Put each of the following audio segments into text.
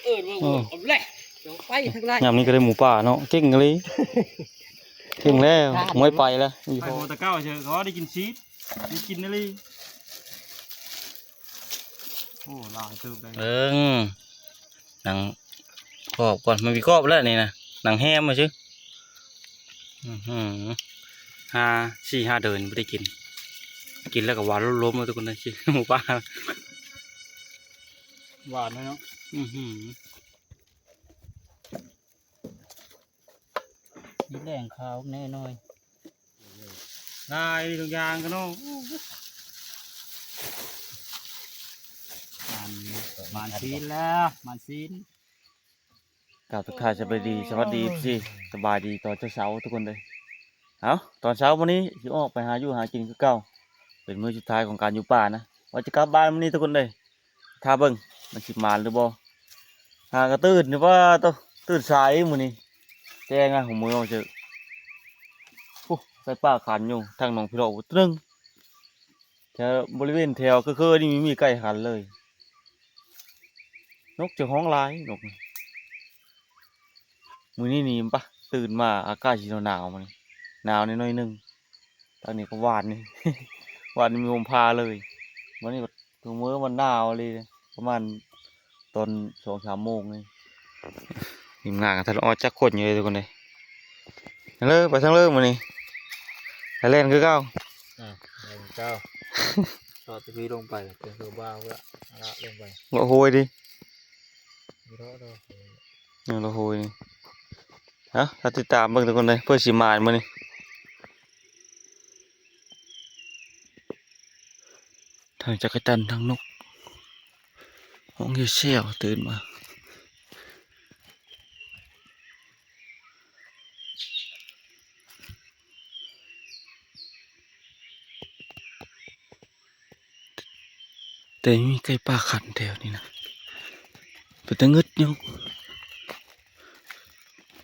ເອີ ເອີ ເອີ ເອົາແຫຼະ ເອົາໄປທາງໃດ ຍາມນີ້ກໍໄດ້ໝູປ່າເນາະ ເກັ່ງອີ່ຫຼີ ເກັ່ງແລ້ວ ມວຍໄປແລ້ວ ໄປຫົວຕະເກົ້າເຊີ ກໍໄດ້ກິນຊີດ ໄດ້ກິນອີ່ຫຼີ ໂອ້ ຫຼາຍເຕີບໄດ໋ ເບິ່ງ ນັ່ງກອບກ່ອນ ມັນມີກອບແລ້ວນີ້ນະ ນັ່ງແຮມມາຊື່ ອືຫື ຫ້າ ສີ່ຫ້າເດືອນບໍ່ໄດ້ກິນ ກິນແລ້ວກໍຫວານລົມໆ ເລີຍທຸກຄົນເອີຍ ໝູປ່າ ຫວານເລີຍເນາະ ອືຫື ມີແຫຼງຂາວແນ່ໜ້ອຍ ຫຼາຍທຸກຢ່າງກັນເນາະ ໝານ ໝານຊີນແລ້ວ ໝານຊີນ ກາບທັກທາຍສະບາຍດີ ສະຫວັດດີ ເອັຟຊີ ສະບາຍດີຕອນເຊົ້າໆ ທຸກຄົນເດີ ເອົ້າ ຕອນເຊົ້າມື້ນີ້ຊິອອກໄປຫາຢູ່ຫາກິນຄືເກົ່າ ເປັນມື້ສຸດທ້າຍຂອງການຢູ່ປ່ານະ ວ່າຈະກັບບ້ານມື້ນີ້ທຸກຄົນເດີ ຖ້າເບິ່ງມັນຊິໝານຫຼືບໍ່ ຫາກະຕື່ນນີ້ວ່າໂຕ ຕື່ນສາຍມື້ນີ້ ແຈ້ງອະຫົວມື້ອອກເຈີ ໂອ້ ໄກ່ປ່າຂັນຢູ່ ທາງໜອງພີເລາະພຸ້ນໜຶ່ງ ແຖວບໍລິເວນແຖວເຄືໆນີ້ມີໄກ່ຂັນເລີຍ ນົກຈະຮ້ອງຫຼາຍນົກ ມື້ນີ້ນີ້ປະ ຕື່ນມາອາກາດຊິໜາວໆ ມື້ນີ້ ໜາວແດ່ໜ້ອຍໜຶ່ງ ທາງນີ້ກໍຫວານນີ້ ຫວານນີ້ມີຫົ່ມຜ້າເລີຍ ມື້ນີ້ກໍ ທຸກມື້ມັນໜາວອີ່ຫຼີ ປະມານຕອນສອງສາມໂມງນີ້ ທີມງານກໍທັນອອກຈັກຄົນຢູ່ເລີຍທຸກຄົນເອີຍ ເລີ ໄປທາງເລີມື້ນີ້ ໄປແລ່ນຄືເກົ່າ ອ່າ ແລ່ນຄືເກົ່າ ເລາະແຕ່ພີ້ລົງໄປ ເປັນຄືບ່າວເພື່ອລະລົງໄປ ເລາະໂຮຍຕິ ເລາະ ເລາະໂຮຍນີ້ ເອົ້າ ຖ້າຕິດຕາມເບິ່ງທຸກຄົນເດີ ເພື່ອຊິໝານມື້ນີ້ ທັງຈັກກະຈັນທັງນົກ ຮ້ອງແຊວໆ ຕື່ນມາ ແຕ່ມີໄກ່ປ່າຂັນແຖວນີ້ນະ ເປັນຕາງຶດຢູ່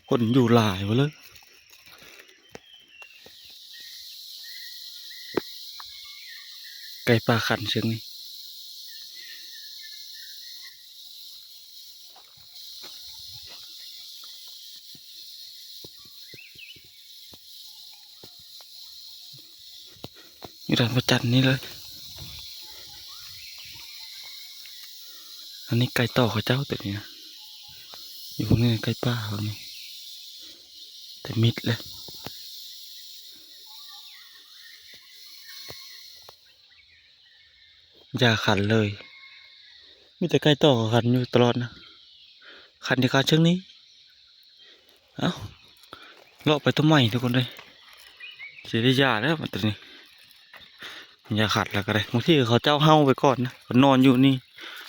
ຄົນຢູ່ຫຼາຍເບີດເລີຍ ໄກ່ປ່າຂັນເຊິ່ງນີ້ ຢູ່ທາງພະຈັນນີ້ເລີຍ ອັນນີ້ໄກ່ຕໍ່ເຂົາເຈົ້າໂຕນີ້ນະ ຢູ່ພວກນີ້ໄກ່ປ່າພວກນີ້ ແຕ່ມິດເລີຍ ຢ່າຂັນເລີຍ ມີແຕ່ໄກ່ຕໍ່ເຂົາຂັນຢູ່ຕະຫຼອດນະ ຂັນທີ່ຂາດເຊິ່ງນີ້ ເອົ້າ ເລາະໄປຕົວໃໝ່ທຸກຄົນເອີຍ ຊິໄດ້ຢາແລ້ວບັດນີ້ ຢາຂັດແລ້ວກໍໄດ້ ບາງທີເຂົາເຈົ້າເຫົ່າໄປກ່ອນນະ ກໍນອນຢູ່ນີ້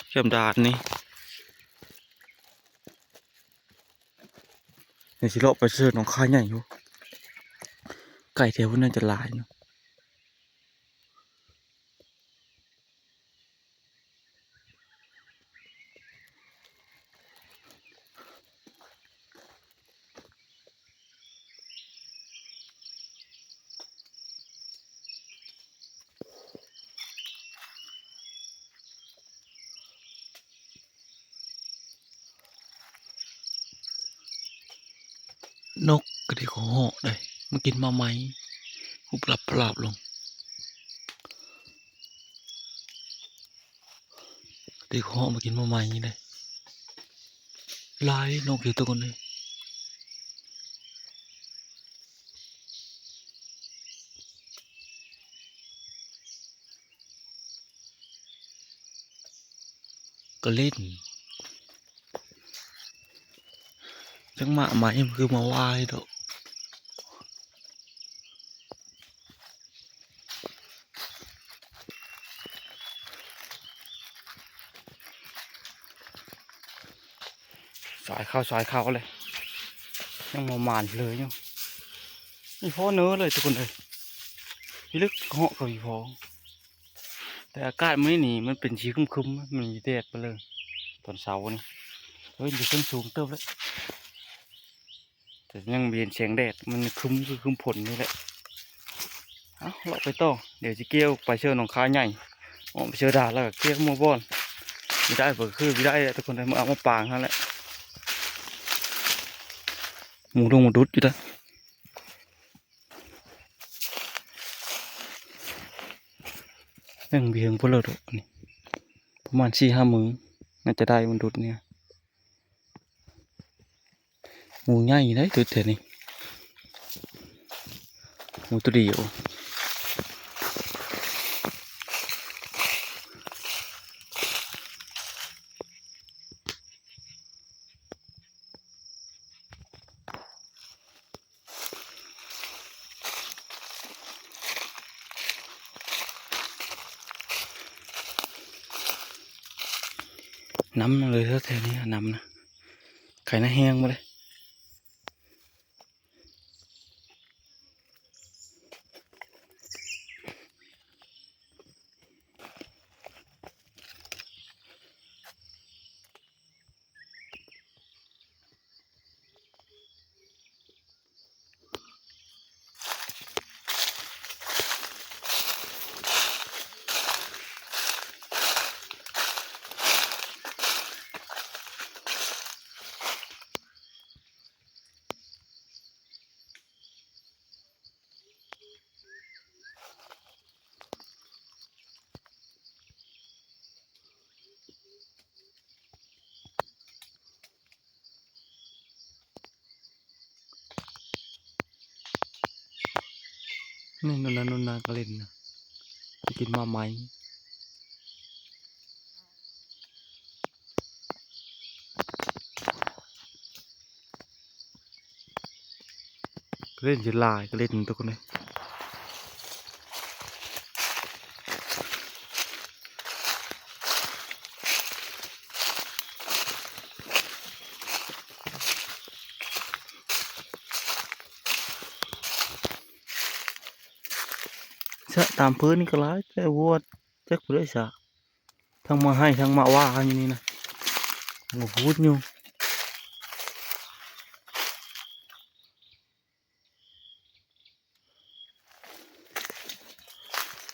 ແຄມດານນີ້ ນີ້ຊິເລາະໄປເຊີໜອງຄາໃຫຍ່ຢູ່ ໄກ່ແຖວພຸ້ນໜ້າຈະຫຼາຍເນາະ. ນົກກະດິກຫົວເຫາະເດ້ ມາກິນໝາກໄມ້ ຫຸບຫຼັບພະລາບລົງ ກະດິກຫົວເຫາະມາກິນໝາກໄມ້ເດ້ ຫຼາຍນົກຢູ່ຕົວນີ້. ກະຫຼິ້ນ ຈັກໝາກໄມ້ຄືມາວາຍດອກ ສາຍເຂົ້າ ສາຍເຂົ້າເລີຍ ຍັງບໍ່ໝານເລີຍຢູ່ ອີ່ພໍເນີເລີຍທຸກຄົນເອີຍ ພິລຶກເຫາະກໍອີ່ພໍ ແຕ່ອາກາດມື້ນີ້ນີ້ມັນເປັນສີຄຶມໆ ມັນມີແດດໄປເລີຍ ຕອນເຊົ້ານີ້ ເອີຍ ຢູ່ເທິງສູງເຕີບເລີຍ ແຕ່ຍັງບໍ່ເຫັນແສງແດດ ມັນຄຶມຄືຄຶມຝົນນີ້ແຫຼະ ເອົ້າ ເລາະໄປຕໍ່ ດຽວຊິກ່ຽວໄປເຊີໜອງຄາໃຫຍ່ ອອກໄປເຊີດານ ແລ້ວກໍກ່ຽວໝູ່ບ່ອນ ໄປ ບໍ່ໄດ້ ບໍ່ຄືບໍ່ໄດ້ແຫຼະ ທຸກຄົນເອີຍ ມາເອົາມາປາງຫັ້ນແຫຼະ ໝູລົງມາດຸດຢູ່ເດີ. ຍັງບໍ່ເຖິງພຸ້ນເລີດນີ້ ປະມານສີ່ຫ້າມື້ ໜ້າຈະໄດ້ມັນດຸດນີ້. ໝູໃຫຍ່ໄດ໋ ດຸດແທ້ນີ້ ໝູໂຕດຽວ. ນ້ຳເລີຍແຖວນີ້ ນ້ຳນະ ໄຄນະແຫ້ງໝົດເລີຍ. ນີ້ ໂນ່ນນະ ໂນ່ນນະ ກະເຫຼັ່ນນະ ໄປກິນໝາກໄມ້. ກະເຫຼັ່ນຊິຫຼາຍ ກະເຫຼັ່ນທຸກຄົນເອີຍ. ສະຕາມພື້ນນີ້ກໍຫຼາຍ ແຕ່ວັວຈັກຜູ້ໃດສະ ທັງໝາກໄຮ່ທັງໝາກຫວ້າຢູ່ນີ້ນະ ໂອ້ ພຸດຢູ່.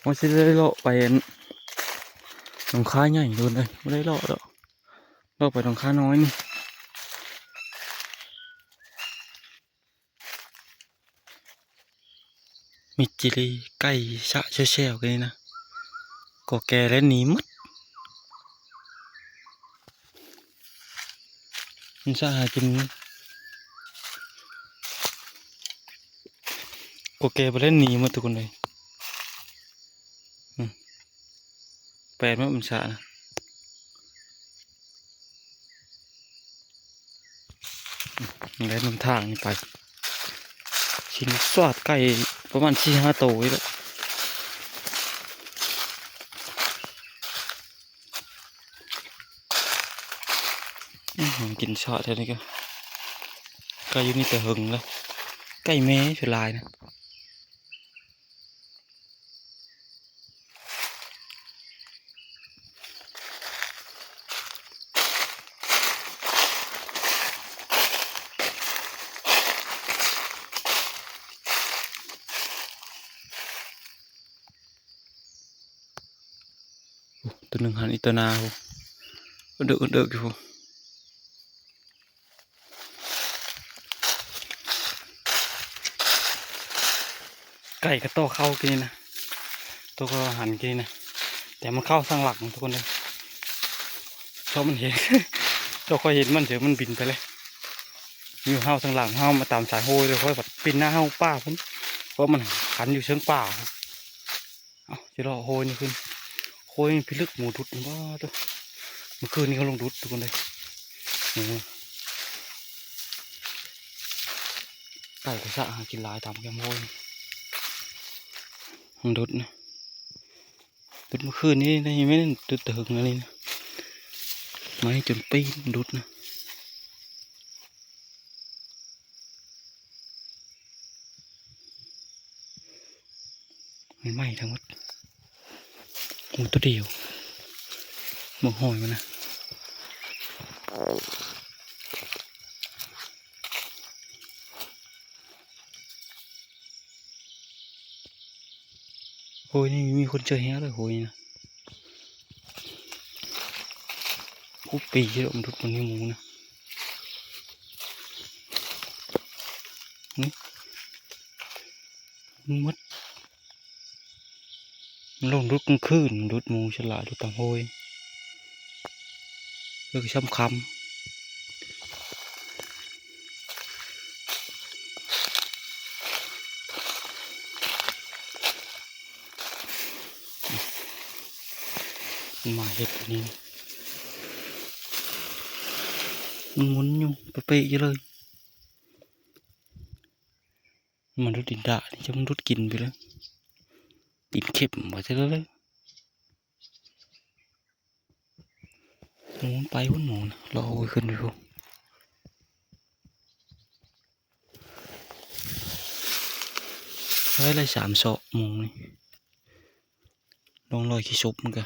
ວ່າຊິໄດ້ເລາະໄປອັນໜອງຄາຍໃຫຍ່ໂດນເອີຍ ບໍ່ໄດ້ເລາະດອກ ເລາະໄປໜອງຄານ້ອຍນີ້. ມິດຈີລີ ໄກ່ສະແຊວໆ ກັນນີ້ນະ ກໍແກ່ແລ່ນໜີໝົດ. ມັນຊະຫາກິນ ກໍແກ່ໄປແລ່ນໜີໝົດທຸກຄົນເອີຍ. ອືມ ແປດມັນ ມັນຊະນະ ອືມ ແລ່ນນຳທາງນີ້ໄປ ຊິງສວາດໄກ່ປະມານສີ່ຫ້າໂຕນີ້ແຫຼະ. ອືມ ກິນຊະແທ້ນີ້ກະ ໄກ່ຢູ່ນີ້ແຕ່ເຫິງແລ້ວ ໄກ່ແມ່ສ່ວນຫຼາຍນະ. ໂອ້ ໂຕໜຶ່ງຫັ້ນ ອີ່ໂຕໜ້າພຸ້ນ ອຸເດິກອຸເດິກຢູ່ພຸ້ນ. ໄກ່ກະຕໍ່ເຂົ້າກີ້ນະ ໂຕກະຫັນກີ້ນະ ແຕ່ມັນເຂົ້າທາງຫຼັງທຸກຄົນເອີຍ. ເພາະມັນເຫັນ ເພາະຂ້ອຍເຫັນມັນເສີ ມັນບິນໄປເລີຍ ຢູ່ເຮົາທາງຫຼັງ ເຮົາມາຕາມສາຍໂຮຍເລີຍ ຂ້ອຍພັດປິ່ນໜ້າເຮົາປ່າພຸ້ນ ເພາະມັນຄັນຢູ່ເຊີງປ່າ. ເອົ້າ ຊິເລາະໂຮຍນີ້ຂຶ້ນ ໂຮຍນີ້ພິລຶກໝູດຸດ ວ້າໂທ້ ມື້ຄືນນີ້ກະລົງດຸດທຸກຄົນເອີຍ. ໄກ່ກະຊະຫາກິນຫຼາຍຕາມແຄມໂຮຍນີ້ ມັນດຸດນະ ດຸດມື້ຄືນນີ້ນະ ແມ່ນດຸດແຕ່ເຫິງແລ້ວນີ້ນະ ໄມ້ຈົນປີນດຸດນະ. ມັນໄໝ້ທັງໝົດ ໝູໂຕດຽວ ເບິ່ງຮອຍມັນນະ. ໂຮຍນີ້ມີຄົນເຈີແຮງເລີຍ ໂຮຍນີ້ນະ. ຄຸບປີແລ້ວ ມັນຫຼຸດມັນມີໝູນະ ນີ້ ມັນໝົດ ມັນລົງດຸດກາງຄືນ ດຸດໝູສະຫຼາຍ ດຸດຕາມໂຮຍ ເອີ ຊ່ຳຄ່ຳ ມັນມາເຮັດອັນນີ້ ມັນໝູນຢູ່ເປະໆຢູ່ເລີຍ. ມັນດູດດິນດານີ້ ຈະມັນດູດກິນໄປເລີຍ ກິນເຂັມວ່າຊັ້ນເລີຍ. ໂອ້ ມັນໄປພຸ້ນໝູນະ ລອໂຫຍຂຶ້ນໄປພຸ້ນ ໄດ້ຫຼາຍສາມເຊາະໝູນີ້. ຮ່ອງຮອຍຂີ້ສົບມັນກະ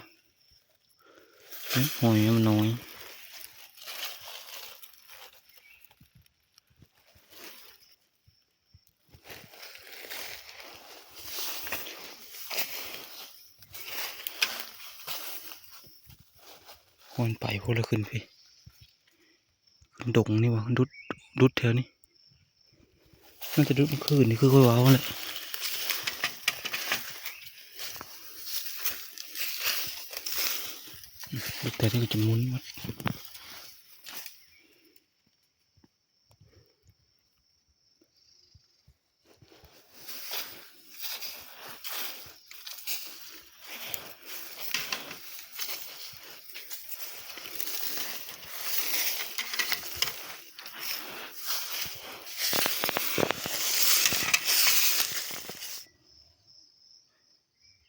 ຫອຍມັນນ້ອຍ. ໂອ້ຍ ໄປພຸ້ນລະ ຂຶ້ນໄປ ຂຶ້ນດົງນີ້ຫວາ ດຸດ ດຸດແຖວນີ້ ໜ້າຈະດຸດມື້ຄືນນີ້ ຄືຂ້ອຍເວົ້າຫັ້ນແຫຼະ ດຸດແຖວນີ້ກະຈະໝູນໝົດ.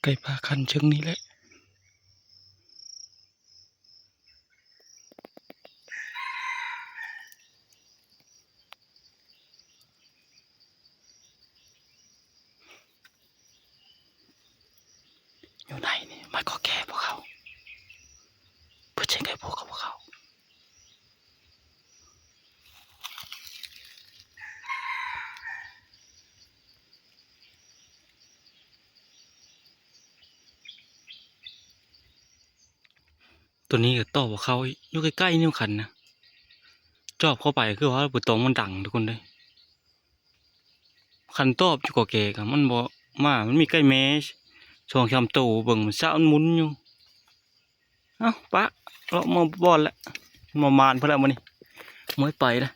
ໄກ່ປ່າຂັນເຊິ່ງນີ້ແຫຼະ. ຢູ່ໃນນີ້ມັນກໍແກ່ບໍ່ເຂົ້າ ເພິ່ນຊິໄດ້ບອກກັບພວກເຂົາ. ໂຕນີ້ກໍຕໍ່ບໍ່ເຂົ້າອີກ ຢູ່ໃກ້ໆນີ້ຄັນນະ ຈອບເຂົ້າໄປຄືວ່າໃບຕອງມັນດັງທຸກຄົນເດີ. ຄັນຕອບຢູ່ກໍແກ່ກໍມັນບໍ່ມາ ມັນມີໄກ່ແມ່ສອງສາມໂຕ ເບິ່ງມື້ເຊົ້າມັນໝູນຢູ່. ເອົ້າ ປະ ເລາະເມືອບ່ອນແຫຼະ ບໍ່ໝານເພິ່ນແລ້ວມື້ນີ້ ເມື່ອຍໄປລະ.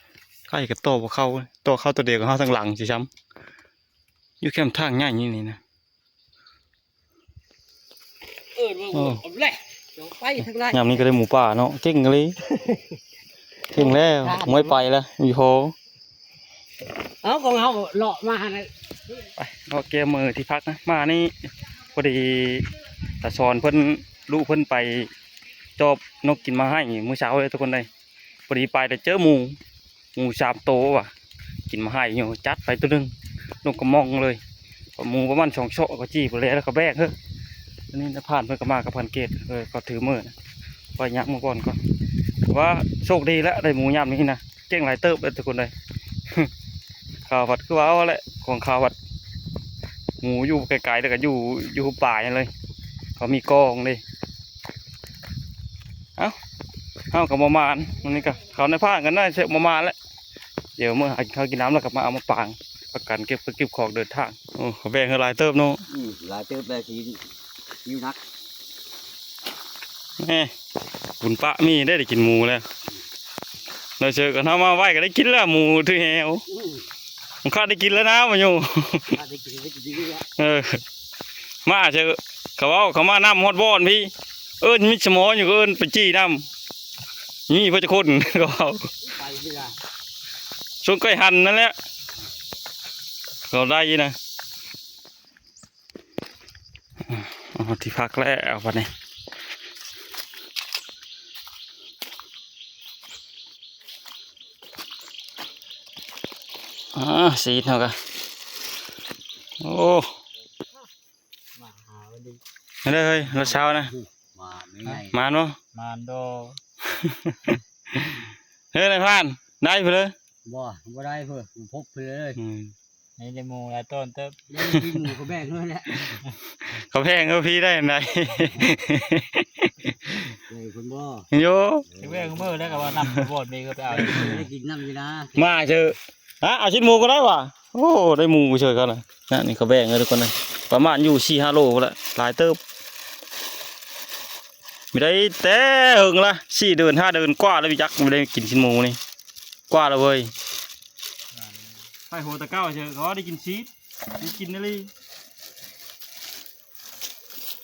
ໄກ່ກໍຕໍ່ບໍ່ເຂົ້າ ຕໍ່ເຂົ້າໂຕດຽວກໍເຮົາທາງຫຼັງຊິຊ້ຳ ຢູ່ແຄມທາງໃຫຍ່ນີ້ນະ. ເອີ ເບິ່ງ ໂອ້ ເອົາແຫຼະ ໄປທາງໃດ ຍາມນີ້ກໍໄດ້ໝູປ່າເນາະ ເກັ່ງອີ່ຫຼີ ເກັ່ງແລ້ວ ເມື່ອຍໄປລະ ມີພໍ. ເອົາ ຂອງເຮົາເລາະມາຫັ້ນນະ ໄປເລາະແກ້ເມື່ອຍທີ່ພັກນະ ມານີ້ພໍດີ ຕາສອນເພິ່ນ ລູກເພິ່ນໄປຈອບນົກກິນໝາກໄຮມື້ເຊົ້າເດີທຸກຄົນເດີ. ພໍດີໄປແລ້ວເຈີໝູ ໝູສາມໂຕວ່າ ກິນໝາກໄຮຢູ່ ຈັດໄປໂຕໜຶ່ງ ນົກກະມ່ອງເລີຍ. ໝູປະມານສອງເຊາະ ກໍຈີ່ໄປແລ້ວ ແລ້ວກໍແບກເຮີ ອັນນີ້ນະ ຜ່ານເພິ່ນກໍມາກັບພັນເກດ ເອີ ກໍຖືເມືອນະ ໄປຍ່າງເມືອກ່ອນກ່ອນ ວ່າໂຊກດີແລ້ວ ໄດ້ໝູຍາມນີ້ນະ ເກັ່ງຫຼາຍເຕີບເດີທຸກຄົນເດີ. ຂ້າພັດຄືວ່າເອົາແຫຼະ ຂອງຂ້າພັດ ໝູຢູ່ໄກໆ ແລ້ວກໍຢູ່ ຢູ່ປາຍຫັ້ນເລີຍ ເຂົາມີກອງເດ້. ເອົ້າ ເຮົາກໍບໍ່ມານ ມື້ນີ້ກໍເຂົ້າໃນພານກັນໄດ້ ບໍ່ມານແຫຼະ. ດຽວເມືອຫາກິນເຂົ້າກິນນ້ຳ ແລ້ວກໍມາເອົາມາປາງ ປະກັນເກັບເຂົ້າເກັບຂອງເດີນທາງ. ໂອ້ ເຂົາແບ່ງໃຫ້ຫຼາຍເຕີບເນາະ ອືມ ຫຼາຍເຕີບແລ້ວ ຊິຫິວໜັກ. ແໝ່ ບຸນປະມີໄດ້ ໄດ້ກິນໝູແລ້ວ ໄດ້ເຊີກັນເຮົາມາໄວ້ກໍໄດ້ກິນແລ້ວ ໝູຖືແຫວ ອືມ ມັນຄາດໄດ້ກິນແລ້ວນະ ມາຢູ່ ຄາດໄດ້ກິນ ໄດ້ກິນດີແລ້ວ ເອີ ມາເຊີ ເຂົາເວົ້າ ເຂົາມານຳຮອດບ່ອນພີ້ ເອີ້ນມິດສະໝໍຢູ່ ເອີ້ນໄປຈີ່ນຳ ມີເພິ່ນຈັກຄົນ ເຂົາເວົ້າ ໄປເວລາ ຊົນໄກ່ຫັນນັ້ນແຫຼະ ເຂົາໄດ້ນະ. ຮອດທີ່ພັກແລ້ວບັດນີ້ ອາ ຊີດເຮົາກະ ໂອ້ ມາຫາເບິ່ງ ເດີເຮີ້ຍ ລາວເຊົ້ານະ ມາແມ່ໃຫຍ່ ມານບໍ່? ມານດອກ ເຮີ້ຍ ນາຍພານ ໄດ້ພຸ້ນເດີ ບໍ່ ບໍ່ໄດ້ເພິ່ນ ບໍ່ພົບເພິ່ນເລີຍ ອືມ. ໃຫ້ໄດ້ໝູ່ຫຼາຍຕອນເຕີບ. ໄດ້ກິນໝູ່ກໍແບ່ງເລີຍແຫຼະ. ເຂົາແບ່ງເອົາພີ້ໄດ້ອັນໃດ? ໃຫຍ່ເພິ່ນບໍ່? ໂຢ ຊິແບ່ງເໝີແລ້ວກໍວ່ານ້ຳບໍ່ມີກໍໄປເອົາ. ໄດ້ກິນນ້ຳຢູ່ນາ. ມາເຊີ ຮະ ເອົາຊີ້ນໝູກໍໄດ້ຫວາ. ໂອ້ ໄດ້ໝູເຊີເຂົານະ. ນະ ນີ້ເຂົາແບ່ງເລີຍທຸກຄົນເອີຍ. ປະມານຢູ່ສີ່ຫ້າໂລພຸ້ນລະ ຫຼາຍເຕີບ. ມີໄດ້ແຕ່ເຫິງລະ ສີ່ເດືອນຫ້າເດືອນກວ່າແລ້ວ ຈັກບໍ່ໄດ້ກິນຊີ້ນໝູນີ້ ກວ່າແລ້ວເວີຍ. ໄປຫົວຕະເກົ້າເຊີ ກໍໄດ້ກິນຊີດ ໄດ້ກິນອີ່ຫຼີ.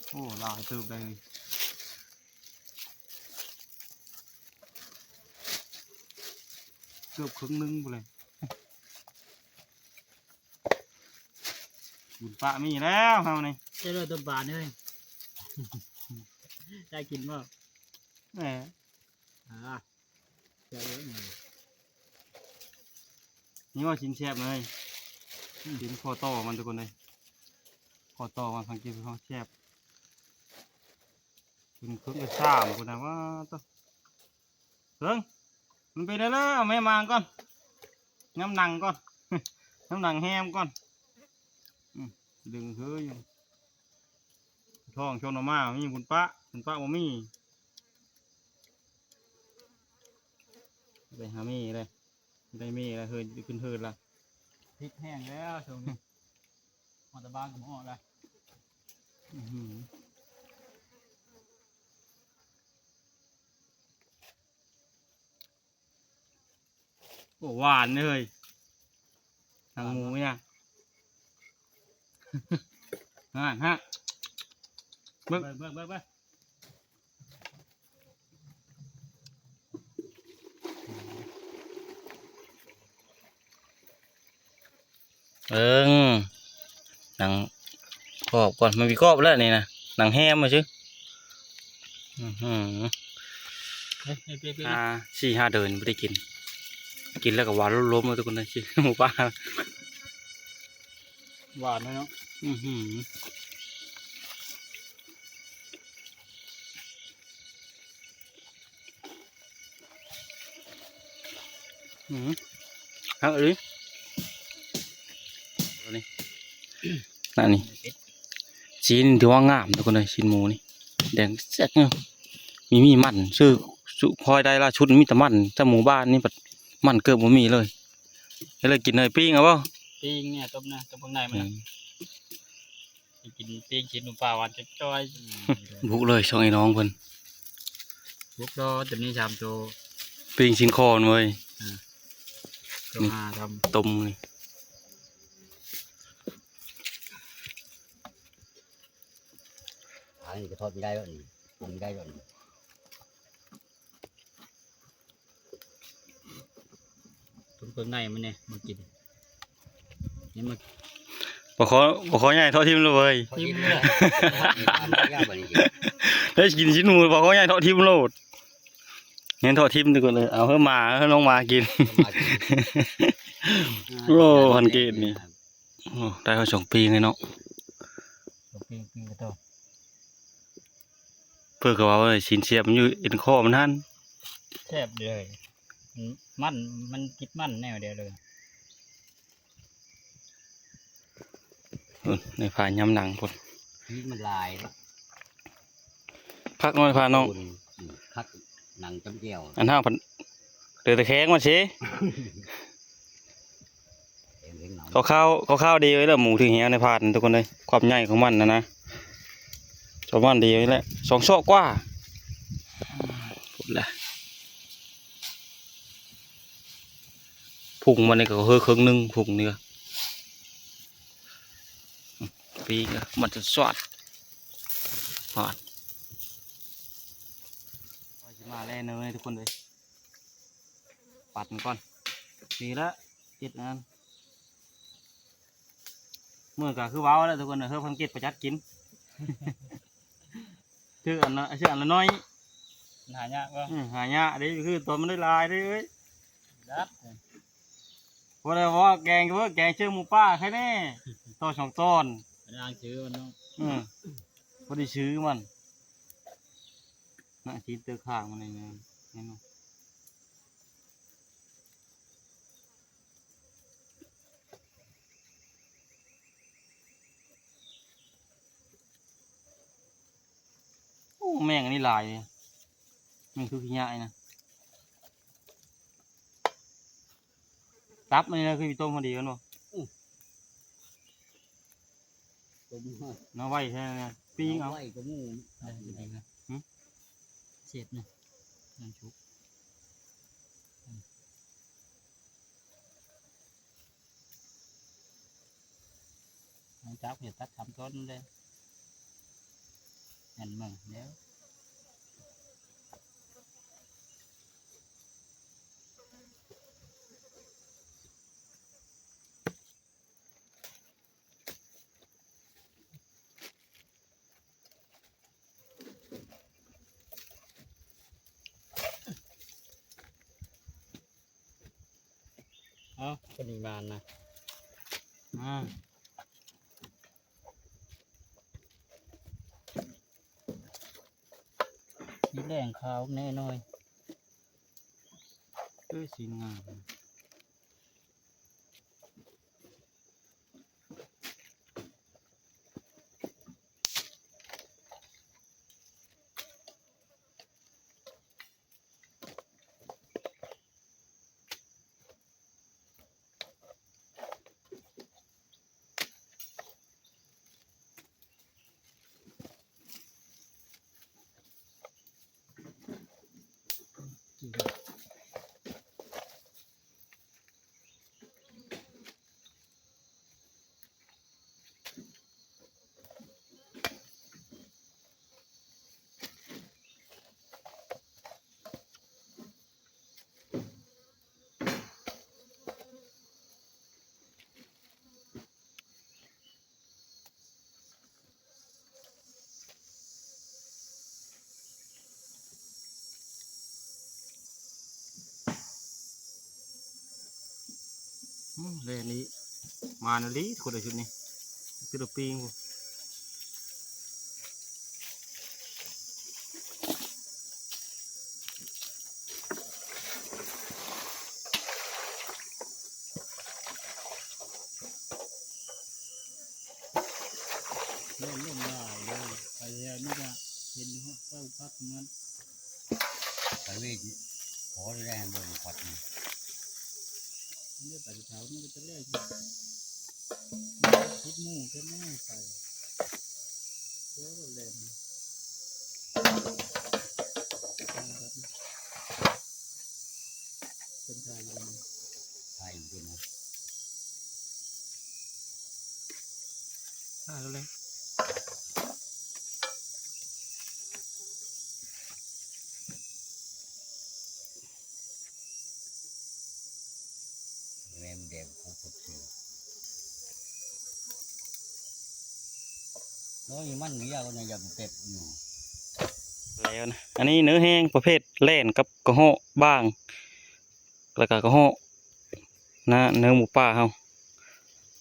ໂອ້ ຫຼາຍເຕີບໄດ໋ເອີຍ ເກືອບເຄິ່ງໜຶ່ງພຸ້ນແຫຼະ. ບຸນປະມີແລ້ວເຮົານີ້ ເຈົ້າເລີຍຕົ້ມປານີ້ເອີຍ ໄດ້ກິນບໍ່? ແໝ ອ່າ ແຊບເລີຍ ນີ້ວ່າຊີ້ນແຊບເລີຍ. ອືມ ຊີ້ນຂໍ້ຕໍ່ມັນທຸກຄົນເອີຍ ຂໍ້ຕໍ່ມັນ ສັງເກດເບິ່ງ ແຊບ. ເປັນເຄິ່ງໄປສາມພຸ້ນນະ ວ່າຕະ ເບິ່ງ ມັນເປັນໄດ້ແລ້ວ ເອົາແມ່ມາກ່ອນ ຍຳໜັງກ່ອນ ຍຳໜັງແຮມກ່ອນ. ອືມ ດຶງເຮີຢູ່ ທ້ອງຊົນອອກມາ ມີບຸນປະ ບຸນປະບໍ່ມີ ໄປຫາມີເລີຍ. ໄດ້ມີແລ້ວ ເຮີດ ຂຶ້ນເຮີດລະ ພິດແຫ້ງແລ້ວຊ່ວງນີ້ ຮອດຕະບາງກໍບໍ່ຮອດລະ. ອືຫື ໂອ້ ຫວານເລີຍ ໜັງໝູນີ້ນະ. ຫັ້ນຮະ ເບິ່ງ ເບິ່ງ ເບິ່ງ ເບິ່ງ ເບິ່ງ. ເອີ ໜັງກອບກ່ອນ ມັນມີກອບແລ້ວນີ້ນະ ໜັງແຮມວ່າຊື່. ອືຫື ເອີ ເອີ ເອີ ອ່າ ສີ່ຫ້າເດືອນບໍ່ໄດ້ກິນ ກິນແລ້ວກໍຫວານລົມໆ ເລີຍທຸກຄົນເອີຍ ຊີ້ນໝູປ່າ ຫວານເນາະ. ອືຫື ອືມ ຄັກອີ່ຫຼີ ນີ້ ອັນນີ້ຊີ້ນຖືວ່າງາມທຸກຄົນເອີຍ ຊີ້ນໝູນີ້ ແດງແຊກເນາະ. ມີ ມີມັນ ຊື້ ຊື້ ຂ້ອຍໄດ້ລ່າສຸດມີແຕ່ມັນ ແຕ່ໝູບ້ານນີ້ບັດມັນເກືອບບໍ່ມີເລີຍ. ເຮັດແລ້ວກິນເລີຍ ປີ້ງເອົາບໍ່? ປີ້ງນີ້ ຕົ້ມນະ ຕົ້ມເຄື່ອງໃນມັນນະ. ອືມ ໄປກິນປີ້ງຊີ້ນໝູປ່າຫວານຈ້ອຍໆ. ອືມ ບຸກເລີຍ ຊ່ອງໄອ້ນ້ອງເພິ່ນ ບຸກດອກ ຕົວນີ້ສາມໂຕ ປີ້ງຊີ້ນຄໍນເວີຍ. ອ່າ ນີ້ ໂຕຫ້າທຳ ຕົ້ມນີ້ ອັນນີ້ກໍທອດບໍ່ໄດ້ແລ້ວນີ້ ປຸງບໍ່ໄດ້ແລ້ວນີ້. ຕົ້ມເຄື່ອງໃນມັນນີ້ມາກິນ ນີ້ມາ ປາຄໍ່ ປາຄໍ່ໃຫຍ່ເທາະຖິ້ມແລ້ວເວີຍ. ຖິ້ມແລ້ວ ໄດ້ກິນຊີ້ນໝູ ປາຄໍ່ໃຫຍ່ເທາະຖິ້ມໂລດ ແມ່ນເທາະຖິ້ມທຸກຄົນເອີຍ. ເອົາເຮີໝາ ເຮີນ້ອງໝາກິນ ໝາກິນ. ໂອ້ ພັນເກດນີ້ ໂອ້ ໄດ້ເຮົາສອງປີງເລີຍເນາະ ສອງປີງ ປີງກະໂຕ. ເພິ່ນກໍວ່າ ເອີຍ ຊີ້ນສຽບມັນຢູ່ເອັນຄໍມັນຫັ້ນ ແຊບເລີຍ ມັນ ມັນຕິດມັນແນວດຽວເລີຍ. ເອີ ໃນພາຍາມຫຼັງພຸ້ນ ພີກມັນຫຼາຍ ຄັກນ້ອຍພານ້ອງ ອືມ ຄັກ ໜັງຈ້ຳແຈ່ວ ອັນຫ້າງພັນ ເຫຼືອແຕ່ແຂ້ງມັນເສ. ເຫັນ ເຫັນໜັງ ຄາວໆ ຄາວໆ ດີໄວ້ແລ້ວ ໝູຖືແຮງໃນພານທຸກຄົນເອີຍ ຄວາມໃຫຍ່ຂອງມັນນະນະ ປະມານດີໄວ້ແລ້ວ ສອງຊອກກວ່າ ພຸ້ນແຫຼະ. ພຸງມັນນີ້ກໍເຮີເຄິ່ງໜຶ່ງ ພຸງນີ້ກໍ ປີກມັນຈະສວດ ຮອດ ວ່າຊິມາແລ່ເນີຍທຸກຄົນເອີຍ ປັດມັນກ່ອນ ນີ້ລະ ເຮັດອັນນັ້ນ ມື້ກະຄືເວົ້າແຫຼະທຸກຄົນ ເຮີພັນເກດປະຢັດກິນ ຖືກອັນລະ ຖືກອັນລະໜ້ອຍ ມັນຫາຍາກບໍ່? ອື ຫາຍາກເດ້ ຄືຕອນມັນໄດ້ຫຼາຍເດ້ເອີຍ ດັດ ບໍ່ໄດ້ວ່າແກງເວີ ແກງເຈີໝູປ່າໃຄແນ່ ຕໍ່ສອງຕອນ ໄປນາງຊື້ມັນເນາະ ອື ບໍ່ໄດ້ຊື້ມັນ ນະ ຊີ້ນເຕີຂ້າງມັນນີ້ນະ ເຫັນບໍ່? ອື ແມງອັນນີ້ຫຼາຍເດ້ ແມງຄືຂີ້ຫຍ້ານີ້ນະ ຕັບມັນນີ້ນະ ຄືຊິຕົ້ມພໍດີແມ່ນບໍ່? ອື ຕົ້ມ ເອົາໄວ້ແທ້ນະ ປີ້ງເອົາ ເອົາໄວ້ກໍໝູ່ ເອີ ດີນະ ຫຶ ເສດນະ ຍັງສຸກ ອືມ. ຫຼັງຈາກເຮັດຕັດສາມຕອນແລ້ວ ແມ່ນເບິ່ງແລ້ວ ເອົ້າ ຕົວນີ້ບານນະ ອາ ສີແດງຂາວແນ່ໜ້ອຍ ເອີ ສີງາມ. ອືມ ແລ່ນນີ້ ມານອີ່ຫຼີ ທຸກຄົນເອີຍ ຊຸດນີ້ ຄືໂຕປີງພຸ້ນ. ແມ່ນລົມຫຼາຍເດີ ໄປແຖວນີ້ກະເຫັນຮອດເສົາພັກເໝິດ ໄປເວກ ພໍໄດ້ເບິ່ງພັກນີ້ ເດີ ໄປແຖວນີ້ກະຈະແລ້ວ ຄິດໝູ່ແທ້ແນ່ໄປ ໂອ້ ແລ່ນ ເປັນໄທຢູ່ ໄທຢູ່ເນາະ ໄທແລ້ວແຫຼະ ແມ່ນແດງຜູ້ຄົນຊື່ ໂອ້ຍ ມັນວຽວນະ ຢ່າໄປເປັດຢູ່ ໄຫຼນະ ອັນນີ້ເນື້ອແຫ້ງປະເພດແລ່ນກັບກະເຫາະບ້າງ ແລ້ວກະກະເຫາະນະ ເນື້ອໝູປ່າເຮົາ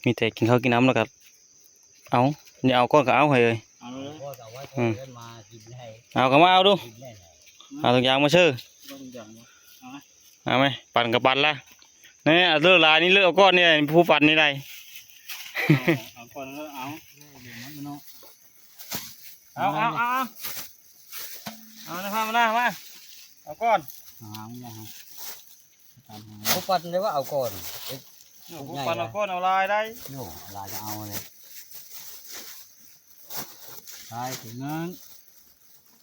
ມີແຕ່ກິນເຂົ້າກິນນ້ຳແລ້ວກະເອົາ ຢາກເອົາກ່ອນກະເອົາ ໃຫ້ເອີຍ ເອົາເລີຍ ອືມ ເອົາມາກິນໃຫ້ ເອົາກະມາເອົາດູ ກິນໄດ້ ເອົາທຸກຢ່າງມາເຊີ ເອົາທຸກຢ່າງມາ ເອົາໄໝ ເອົາໄໝ ປັ່ນກະປັ່ນລະ ນີ້ ເອົາເລີກຫຼາຍນີ້ ເລີກເອົາກ່ອນນີ້ ຜູ້ປັ່ນນີ້ໄດ ເອົາ ເອົາກ່ອນເນາະ ເອົາ ເອົາ ເອົາ ເອົາ ເອົາ ເອົາ ເອົານະ ພາມານາ ມາ ເອົາກ່ອນ ຫາງ ເອົາ ປັ່ນໄດ້ວ່າເອົາກ່ອນ ເອົາ ປຸກໃຫຍ່ ປັ່ນເອົາກ່ອນ ເອົາຫຼາຍໄດ ໂຍ ເອົາຫຼາຍກະເອົາເລີຍ ຫຼາຍເຖິງນັ້ນ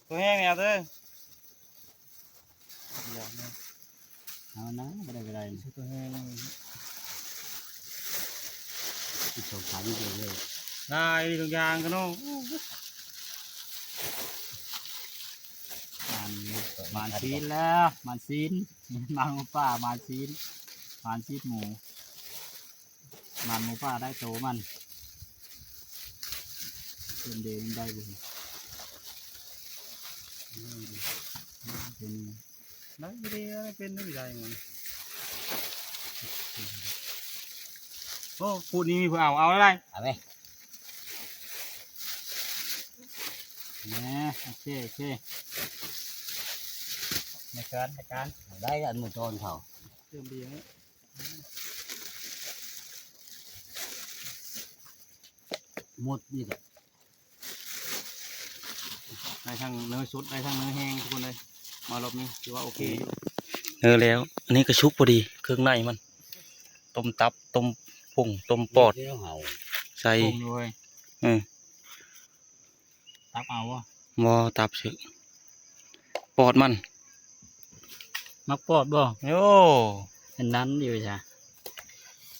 ຕົວແຫ້ງນີ້ເອົາເດີ ເອົານະ ບໍ່ໄດ້ກະໄດ້ ຕົວແຫ້ງ ອີກສອງສາມມື້ເດີ ຫຼາຍທຸກຢ່າງກະເນາະ ມານ ມານຊີ້ນແລ້ວ ມານຊີ້ນ ມານໝູປ່າ ມານຊີ້ນ ມານຊີ້ນໝູ ມານໝູປ່າໄດ້ໂຕມັນ ເປັນເດ ມັນໄດ້ບໍ່ ເປັນ ໄດ້ເດ ເປັນໄດ້ ໄດ້ ໂອ້ ພູດນີ້ມີຜູ້ເອົາ ເອົາໄດ້ ເອົາໄປ ແໝ ໂອເຄ ໂອເຄ ໃນການ ໃນການ ໄດ້ອັນໝູຕອນເຂົາ ເຕີມດີແລ້ວ ໝົດນີ້ກະ ໄດ້ທັງເນື້ອສົດ ໄດ້ທັງເນື້ອແຫ້ງທຸກຄົນເອີຍ. ມາຮອບນີ້ຖືວ່າໂອເຄຢູ່. ເອີ ແລ້ວ ອັນນີ້ກໍສຸກພໍດີ ເຄື່ອງໃນມັນ ຕົ້ມຕັບ ຕົ້ມປຸງ ຕົ້ມປອດ ເຮັດແນວເຮົາ ໃສ່ ປຸງເລີຍ. ເອີ ຕັບເອົາບໍ່? ບໍ່ ຕັບຊື່ ປອດມັນ. ມັກປອດບໍ່? ໂອ້ ອັນນັ້ນຢູ່ຊະ.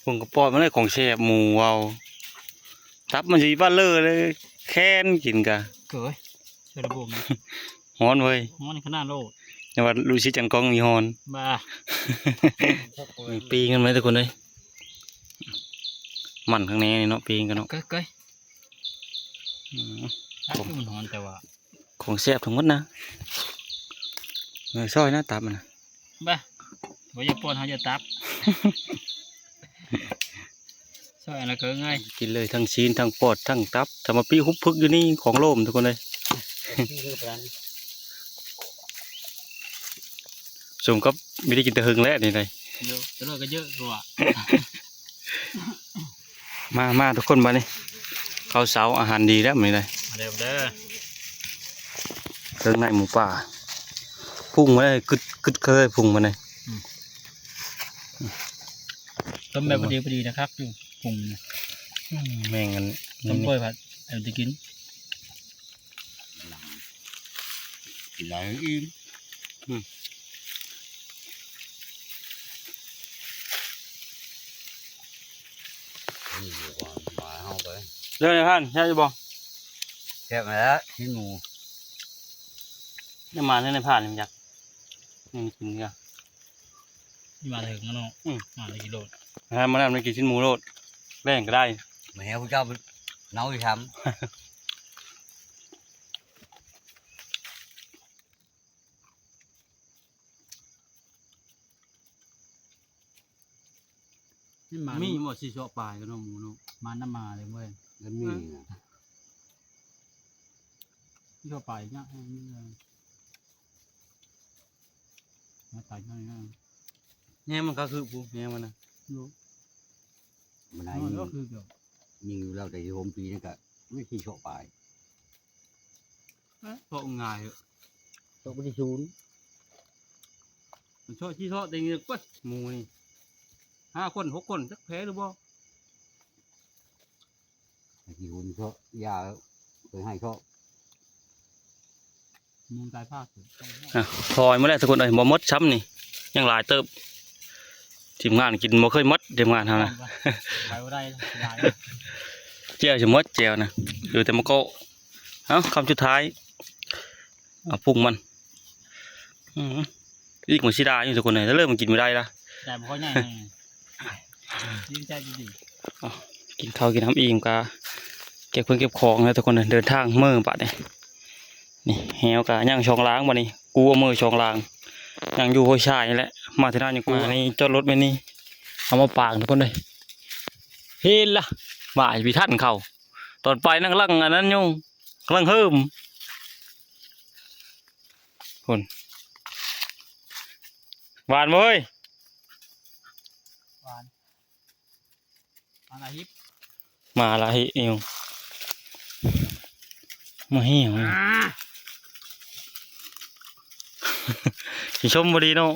ເບິ່ງກະປອດມັນເລີຍ ຂອງແຊບໝູເວົ້າ ຕັບມັນຊິປາເລີເລີຍ ແຄນກິນກະ ເກີຍ ເຊີລະບົງ ຮ້ອນເວີຍ ຮ້ອນຂະໜາດໂລດ. ແຕ່ວ່າລູກສິດຈັງກ້ອງມີຮ້ອນ ບ້າ. ປີກມັນໄວ້ທຸກຄົນເອີຍ ມັນຂ້າງໃນນີ້ເນາະ ປີກກັນເນາະ ເກີຍ ເກີຍ. ອືມ ຕັບມັນຮ້ອນແຕ່ວ່າ ຂອງແຊບທັງໝົດນະ ເອີ ຊອຍນະ ຕັບມັນນະ ບ້າ. ບໍ່ຢາກປ້ອນເຮົາຢາກຕັບ ຊອຍອັນລະເຄິ່ງເລີຍ ກິນເລີຍ ທັງຊີ້ນ ທັງປອດ ທັງຕັບ ຖ້າມາປີ້ຮຸບພຶກຢູ່ນີ້ ຂອງໂລມທຸກຄົນເອີຍ. ສົມກັບບໍ່ໄດ້ກິນແຕ່ເຫິງແລ້ວນີ້ໄດ໋ ເຍອະ ແຕ່ເລີກກໍເຍອະກວ່າ. ມາ ມາທຸກຄົນ ບາດນີ້ເຂົ້າເຊົ້າ ອາຫານດີແລ້ວມື້ນີ້ໄດ໋ ມາເດີ ມາເດີ. ເຄື່ອງໃນໝູປ່າ ພຸ່ງມາເລີຍ ກຶດໆ ເລີຍ ພຸ່ງມາເລີຍ. ອືມ ຕົ້ມແບບພໍດີໆ ນະ ຄັກຢູ່ ປຸງນະ. ອືມ ແມ່ງອັນ ຕົ້ມກ້ອຍຜັດ ເອົາໄປກິນ ກິນຫຼາຍອີ່ມ. ອືມ ນີ້ດີກວ່າ ມາເຮົາໄປ ເລື່ອງໃນຜ່ານ ແຊບຢູ່ບໍ່? ແຊບແລ້ວ ຊີ້ນໝູ ຍັງມາໃນຜ່ານນີ້ມັນຢາກ ຍັງກິນເດີ. ມາເຖິງແລ້ວເນາະ ອືມ ມາເລີຍກິນໂລດ ມານັ້ນໄດ້ກິນຊີ້ນໝູໂລດ ແບ່ງກໍໄດ້ ແມ່ນແລ້ວ ຜູ້ເຈົ້າເນົາຢູ່ຊຳ. ມີໝານ ມີບໍ່ ສີ່ເຊາະປາຍກັນເນາະ ໝູເນາະ ມານຳໝາເລີຍເວີຍ ມັນມີນະ ສີ່ເຊາະປາຍຍາກແຮງ ມາຕາຍຍາກ ແຮງມັນກໍຄືຜູ້ແຮງມັນນະ ໂອ້ ມັນໄດ້ ມັນກໍຄືກັນ ຍິງຢູ່ແລ້ວ ແຕ່ທີ່ຫົວປີນີ້ກໍມີສີ່ເຊາະປາຍ. ເຊາະງ່າຍເດ ເຊາະບໍ່ໄດ້ສູນ ມັນເຊາະ ຊິເຊາະແຕ່ນີ້ກວ່າໝູນີ້ ຫ້າຄົນ ຫົກຄົນ ຈັກແພ້ຫຼືບໍ່ ຊິຫຸ່ນເຊາະ ຢ່າເຄີຍໃຫ້ເຊາະ ໝູຕາຍພາກ. ອ່ະ ຖອຍມາແລ້ວທຸກຄົນເອີຍ ບໍ່ໝົດຊ້ຳນີ້ ຍັງຫຼາຍເຕີບ ທີມງານກິນບໍ່ເຄີຍໝົດ ທີມງານເຮົານະ ໄປບໍ່ໄດ້ ຫຼາຍ ແຈ່ວຊິໝົດ ແຈ່ວນະ ເຫຼືອແຕ່ມະໂກະ. ເອົ້າ ຄຳສຸດທ້າຍ ເອົາປຸງມັນ ອືມ ອີກມັນຊິດາຢູ່ທຸກຄົນເອີຍ ເລີ່ມມັນກິນບໍ່ໄດ້ລະ ໄດ້ບໍ່ຄ່ອຍໃຫຍ່ ດີໃຈດີໆ. ເອົ້າ ກິນເຂົ້າກິນນ້ຳອີ່ມກະເກັບເຄື່ອງເກັບຂອງແລ້ວທຸກຄົນເດີ ເດີນທາງເມືອບາດນີ້. ນີ້ແຮ້ວກະຍັງສອງລາງບາດນີ້ ກູເອົາເມືອສອງລາງ ຍັງຢູ່ຫ້ວຍຊາຍນີ້ແຫຼະ ມາເທື່ອໜ້າຍັງກູ. ອັນນີ້ຈອດລົດແມ່ນນີ້ ເອົາມາປາງທຸກຄົນເດີ ເຫັນລະ ວ່າຊິໄປທັນເຂົາ ຕອນໄປນັ້ນກຳລັງອັນນັ້ນຢູ່ ກຳລັງເຮີມ ພຸ້ນ ຫວານບໍ່ເຮີ້ຍ? ຫວານ ມາລະຮິບ ມາລະຮິບ ມາຫິວ ອ່າ ຊິຊົມບໍ່ດີເນາະ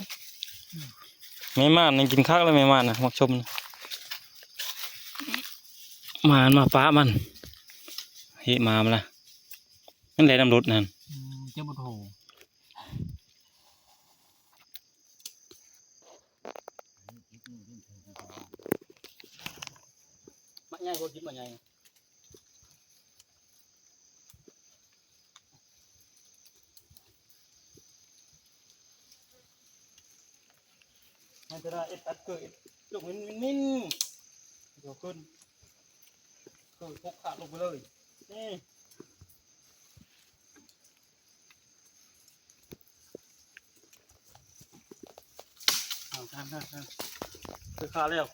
ອືມ ແມ່ມ່ານນີ້ກິນຄັກແລ້ວ ແມ່ມ່ານນະ ມັກຊົມນະ ໝານມາປະມັນ ເຮະ ມາມັນລະ ມັນແລ່ນນຳລົດຫັ້ນ ອືມ ເຈັບບໍ່ໂທ. ໝາກໃຫຍ່ ບໍ່ກິນໝາກໃຫຍ່ ມັນຈະໄດ້ເອັດອັດເກີດ ເກີດມິນໆ ເດີຂຶ້ນ ເກີດພົກຂາລົງໄປເລີຍ ນີ້. ເອົາ ຂ້າມ ຂ້າມ ຂ້າມ ຄືຂາແລ້ວ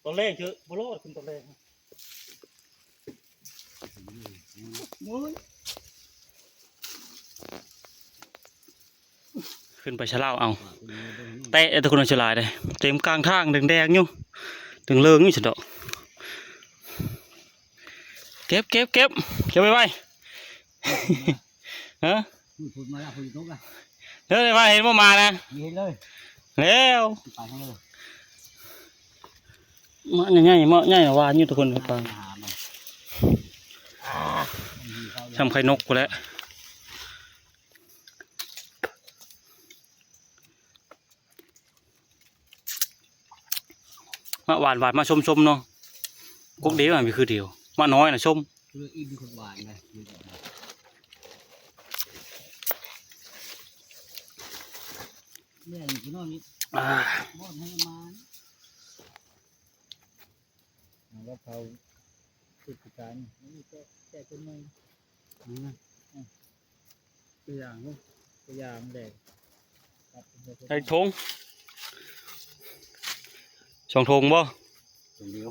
ຕອນແລງເຖາະ ບໍ່ລອດຂຶ້ນຕອນແລງ. ໂອ້ຍ ຂຶ້ນໄປຊະລາວເອົາ ແຕະທຸກຄົນ ເອົາສະຫຼາຍເດ້ ເຕັມກາງທາງແດງໆຢູ່ ເຫຼືອງໆຢູ່ຊັ້ນດອກ. ເກັບ ເກັບ ເກັບ ເກັບໄວໆ ຮະ ພຸ້ນມາແລ້ວ ພຸ້ນຕົກລະ ເດີ ໄດ້ວ່າເຫັນບໍ່ໝານະ ເຫັນເລີຍ ແລ້ວ ໄປທາງເລີຍ ໝາກໃຫຍ່ໆ ໝາກໃຫຍ່ ຫວານຢູ່ທຸກຄົນ ປາ ອ່າ ຊ່ຳໄຂ່ນົກພຸ້ນແຫຼະ. ມະຫວານໆ ມະສົ້ມໆ ເນາະ ກົກເດ ມັນຄືດຽວ ມະນ້ອຍນະສົ້ມ ເອີ ອີ່ມຄົນຫວານນະ ແມ່ນພີ່ນ້ອງນີ້ ອ່າ ບ່ອນໃຫ້ມາ ເອົາລະເຜົາ ເຮັດຄືກັນ ນີ້ແກະ ແກະຕົວໃໝ່ ອືມ ອືມ ຕົວຢ່າງເນາະ ຕົວຢ່າງແດງ ໃສ່ຖົງ ສອງຖົງບໍ່? ຖົງດຽວ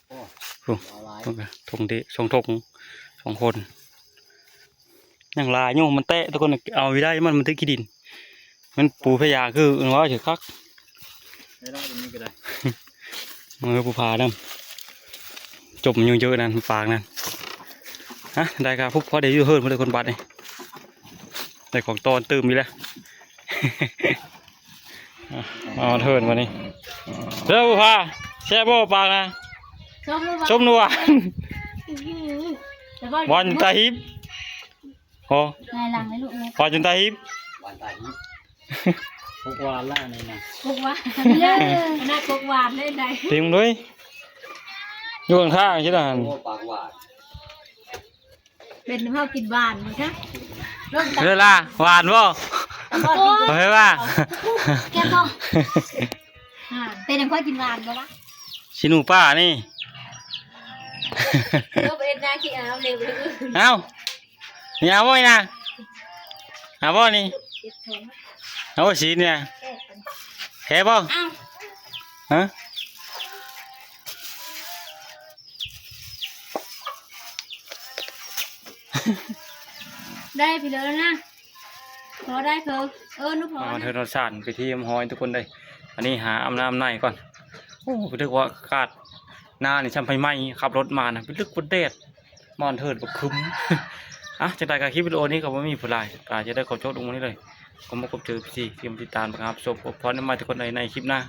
ໂອ້ ຖົງ ເອົາຫຼາຍ ຖົງເດ ສອງຖົງ ສອງຄົນ ຍັງຫຼາຍຢູ່ ມັນແຕະ ທຸກຄົນ ເອົາຢູ່ໄດ້ ມັນ ມັນຖືກຂີ້ດິນ ມັນປູພະຍາ ຄືເວົ້າຖືກຄັກ ໄດ້ລະ ຕົວນີ້ກໍໄດ້ ມືຜູ້ພານຳ ຈົມຢູ່ເຍອະນັ້ນ ປາກນັ້ນ ຮະ ໄດ້ກະພຸບ ພໍໄດ້ຢູ່ເຮືອນພຸ້ນເດີ ຄົນບາດນີ້ ໄດ້ຂອງຕ້ອນຕື່ມອີກແລ້ວ ມາຮອດເຮືອນບາດນີ້ ເດີຜູ້ພາ ແຊບບໍ່ປາກນະ ສົ້ມຫຼືຫວານ? ສົ້ມຫຼືຫວານ? ຫວານຕາຮີບ ໂອ້ ງາຍຫຼັງເລີຍລູກ ຫວານຈົນຕາຮີບ ຫວານຕາຮີບ ກົກຫວານລະອັນນີ້ນະ ກົກຫວານ ເອີ ອັນນັ້ນກົກຫວານເລີຍໃດ ເປັນເລີຍ ຢູ່ຂ້າງທາງຊີ້ນະ ໂອ້ ປາກຫວານ ເປັນນຳເຮົາກິນຫວານບໍ່ຊະ ເວລາຫວານບໍ່? ບໍ່ ເອີ ວ່າ ແກບໍ່ ອ່າ ເປັນນຳເຮົາກິນຫວານບໍ່ລະ? ຊິໜູປ່ານີ້ ເອີ ບໍ່ເຮັດນາຂີ້ອາວເລີຍ ເອົ້າ ນີ້ເອົາບໍ່ນີ້ນະ ເອົາບໍ່ນີ້ ເອົາບໍ່ສີນີ້ນະ ແຄະບໍ່ ເອົ້າ ຮະ ໄດ້ພີ່ເລີນະ ພໍໄດ້ເພີ ເອີ ໜູພໍ ມາເທີນຮອດສານ ໄປທີ່ຮຽບຮ້ອຍທຸກຄົນເດີ ອັນນີ້ຫາອາບນ້ຳໃນກ່ອນ ໂອ້ ໄປເລິກວ່າອາກາດ ໜ້ານີ້ຊ່ຳໄຟໄໝ້ ຂັບລົດມານະ ໄປເລິກພຸ້ນແດດ ມາເທີນບັກຄຶມ ອ່ະ ຈັ່ງໃດກໍຄລິບວິດີໂອນີ້ກໍບໍ່ມີຜູ້ຫຼາຍ ກໍຈະໄດ້ຂໍຈົບລົງມານີ້ເລີຍ ຂໍຂອບໃຈເອັຟຊີທີ່ຕິດຕາມ ຮັບຊົມ ພົບພໍ້ໃໝ່ທຸກຄົນໃນ ໃນຄລິບໜ້າ.